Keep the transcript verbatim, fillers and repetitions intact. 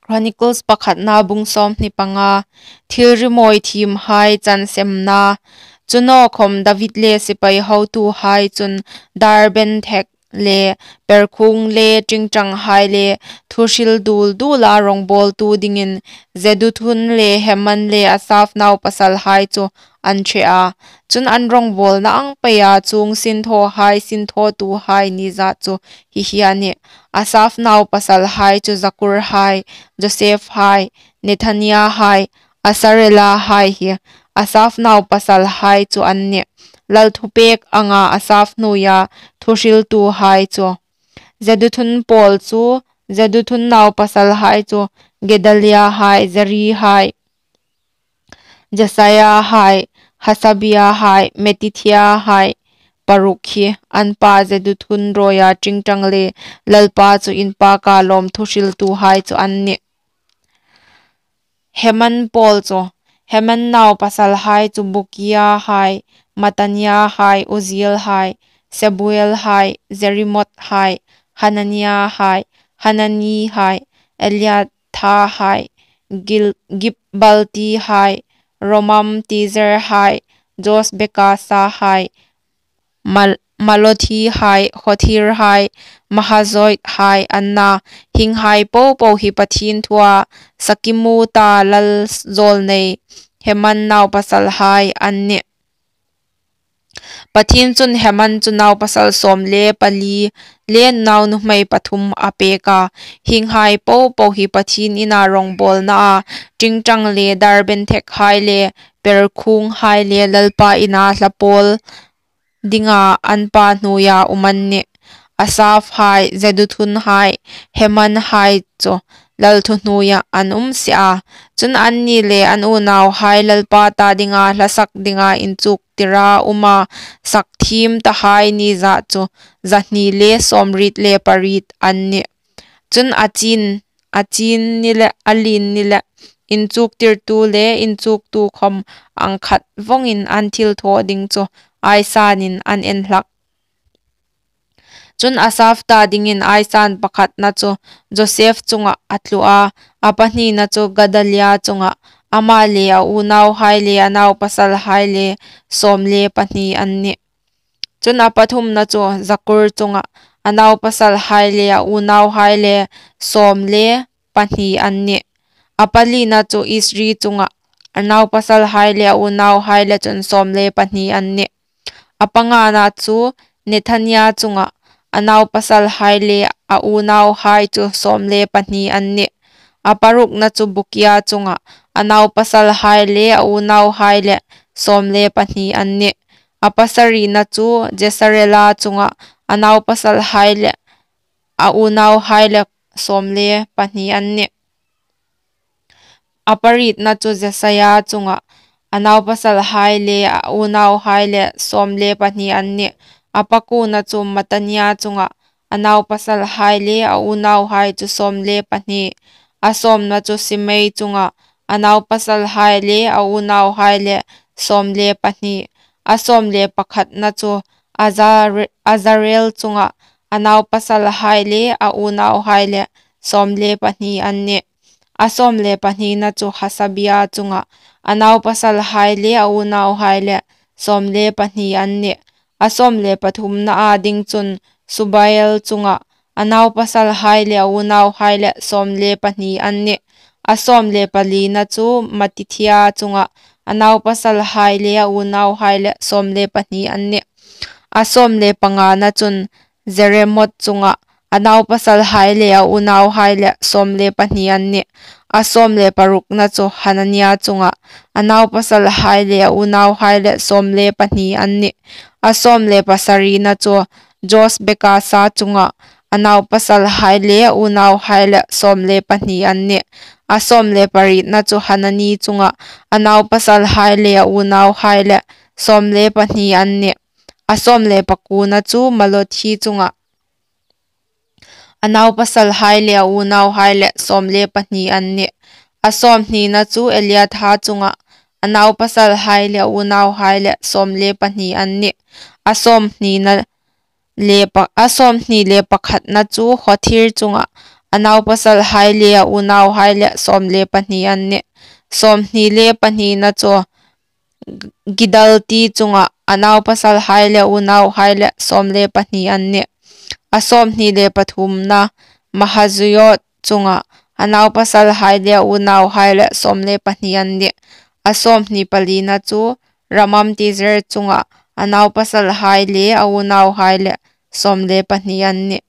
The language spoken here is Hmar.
Chronicles pakhatna bung sawmhni panga. Thil rimawi thiemhai chansemna. Chu naw khawm David le sipai hotuhai chun darbenthek le perkhung le ṭingṭanghai le thuhril dul dula rawngbawltu dingin Jeduthun le Heman le Asaf naupasalhai chu an ṭhe a. Chun an rawngbawlna ang peia chuong sinthawhai sinthawtuhai nizat chu hi hi a nih. Asaf naupasalhai chu Zakur hai, Joseph hai, Nethania hai, Asarela hai hi Asaf naupasalhai chu an nih. Lal thupek anga Asaf hnuoia thuhriltuhai chu. Jeduthun pawl chu, Jeduthun naupasalhai chu Gedalia hai, Zeri hai, Jesaia hai, Hasabia hai, Metithia hai, paruk hi an pa Jeduthun rawia ṭingṭang le Lalpa chu inpaka lawm thuhriltuhai chu an nih. Heman pawl chu, Heman naupasalhai chu Bukia hai, Matania hai, Uziel hai, Sebuel hai, Jerimot hai, Hanania hai, Hanani hai, Eliatha hai, Gil-, Gibbalti hai, Romam Tizer hai, Jos Bekasa hai, Mal-, Malothi hai, Hothir hai, Mahazoit hai an na. Hienghai popo hi Pathien thua sakimu ta lal zawlnei Heman naupasalhai an nih. Pathien chun Heman chu naupasal sawm le pali le naunuhmei pathum a pek a. Hienghai popo hi Pathien ina rawngbawlna a ṭingṭang le darbenthek hai le perkhung hai le Lalpa ina hla pawl dinga an pa hnuoia um an nih. Asaf hai, Jeduthun hai, Heman hai chu lal thu hnuoia an um si a. Chun anni le an unauhai Lalpa ta dinga hlasak dinga inchuktir a um a, sak thiem tahai nizat chu zahni le sawmriet le pariet an nih. Chun a chin, a chin ni le, a lien ni le, inchuktirtu le inchuktu khawm angkhat vawngin an thilthaw ding chu aisanin an en hlak. Chun Asaf ta dingin aisan pakhatna chu Joseph chunga a tlu a, a pahnina chu Gedalia chunga, ama le a unauhai le a naupasalhai le sawm le pahni an nih. Chun a pathumna chu Zakur chunga, a naupasalhai le a unauhai le sawm le pahni an nih. A palina chu Isri chunga, a naupasalhai le a unauhai le chun sawm le pahni an nih. A pangana chu Nethania chunga, a naupasalhai le a unauhai chu sawm le pahni an nih. A parukna chu Bukia chunga, a naupasalhai le a unauhai le sawm le pahni an nih. A pasarina chu Jesarela chunga, a naupasalhai le a unauhai le sawm le pahni an nih. A parietna chu Jesaia chunga, a naupasalhai le a unauhai le sawm le pahni an nih. A pakuona chu Matania chunga, a naupasalhai le a unauhai chu sawm le pahni. A sawmna chu Simei chunga, a naupasalhai le a unauhai le sawm le pahni. A sawm le pakhatna chu Azare-, Azarel chunga, a naupasalhai le a unauhai le sawm le pahni an nih. A sawm le pahnina chu Hasabia chunga, a naupasalhai le a unauhai le sawm le pahni an nih. A sawm le pathumna a ding chun Subael chunga, a naupasalhai le a unauhai le sawm le pahni an nih. A sawm le palina chu Matithia chunga, a naupasalhai le a unauhai le sawm le pahni an nih. A sawm le pangana chun Jeremot chunga, a naupasalhai le a unauhai le sawm le pahni an nih. A sawm le parukna chu Hanania chunga, a naupasalhai le a unauhai le sawm le pahni an nih. A sawm le pasarina chu Jos Bekasa chunga, a naupasalhai le a unauhai le sawm le pahni an nih. A sawm le parietna chu Hanani chunga, a naupasalhai le a unauhai le sawm le pahni an nih. A sawm le pakuona chu Malothi chunga, a naupasalhai le a unauhai le sawm le pahni an nih. A sawm hnina chu Eliatha chunga, a naupasalhai le a unauhai le sawm le pahni an nih. A sawm hnina le pa-, a sawm hni le pakhatna chu Hothir chunga, a naupasalhai le a unauhai leh sâwm le pahni an nih. A sâwmhni le pahnina chu Giddel chunga, a naupasalhai le unauhai leh sâwm le pahni an nih. A sâwmhni le pathumna Mahazioth chunga, a naupasalhai le unauhai leh sâwm le pahni an nih. A sâwmhni palina chu Romamti-ezer chunga, a naupasalhai le a unauhai leh sâwm le pahni an nih.